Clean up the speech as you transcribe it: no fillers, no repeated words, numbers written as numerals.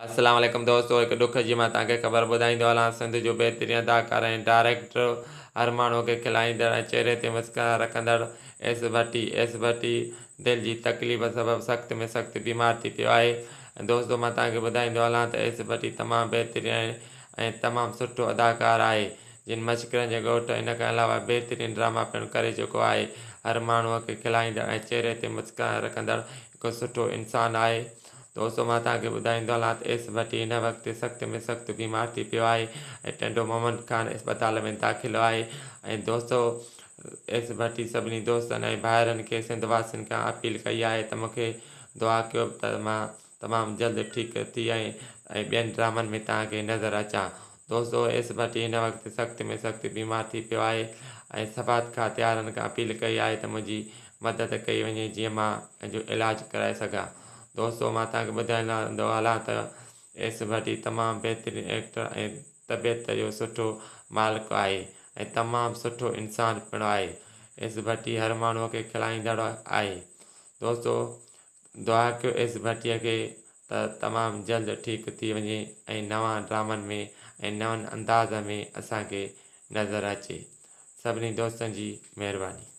السلام عليڪم دوستو هڪ ڏک جي مان توهان کي خبر ٻڌائيندو هلان سنڌ جو بهترين اداڪار ۽ ڊائريڪٽر هر ماڻهو کي کلائيندڙ ۽ چهري تي مسڪراهٽ رکندڙ ايس ڀٽي ايس ڀٽي دل جي تڪليف سبب سخت ۾ سخت بيمار ٿي پيو آهي ۽ دوستو مان توهان کي ٻڌائيندو هلان ته ايس ڀٽي تمام بهترين ۽ تمام سٺو اداڪار آهي جن مشڪرن جي ڳوٺ ان کان علاوه بهترين ڊراما پڻ ڪري چڪو آهي هر ماڻهو کي کلائيندڙ ۽ چهري تي مسڪراهٽ رکندڙ هڪ سٺو انسان آهي. دوستو مان توهان کي ٻڌائيندو هلان ته ايس ڀٽي هن وقت سخت ۾ سخت بيمار ٿي پيو آهي ۽ ٽنڊو محمد خان اسپتال ۾ داخل آهي ۽ دوستو ايس ڀٽي سڀني دوستن ۽ ڀائرن کي سنڌ واسين کان اپيل ڪئي آهي ته مون کي دعا ڪيو ته مان تمام جلد ٺيڪ ٿي ۽ ٻين ڊرامن ۾ توهان کي نظر اچان دوستو ايس ڀٽي هن وقت سخت ۾ سخت بيمار ٿي پيو آهي ۽ سفارت کاتيارن کان اپيل ڪئي آهي ته منهنجي مدد ڪئي وڃي جيئن مان پنهنجو علاج ڪرائي سگهان دوستو مان توهان کي ٻڌائيندو هلان ته ايس ڀٽي تمام بهترين ايڪٽر ۽ طبيعت جو سٺو مالڪ آهي ۽ تمام سٺو انسان پڻ آهي ايس ڀٽي هر ماڻهو کي کلائيندڙ آهي دوستو دعا ڪيو ايس ڀٽي کي ته تمام جلد ٺيڪ ٿي وڃي ۽ نوان ڊرامن ۾ ۽ نون انداز ۾ اسان کي نظر اچي. سڀني دوستن جي مهرباني.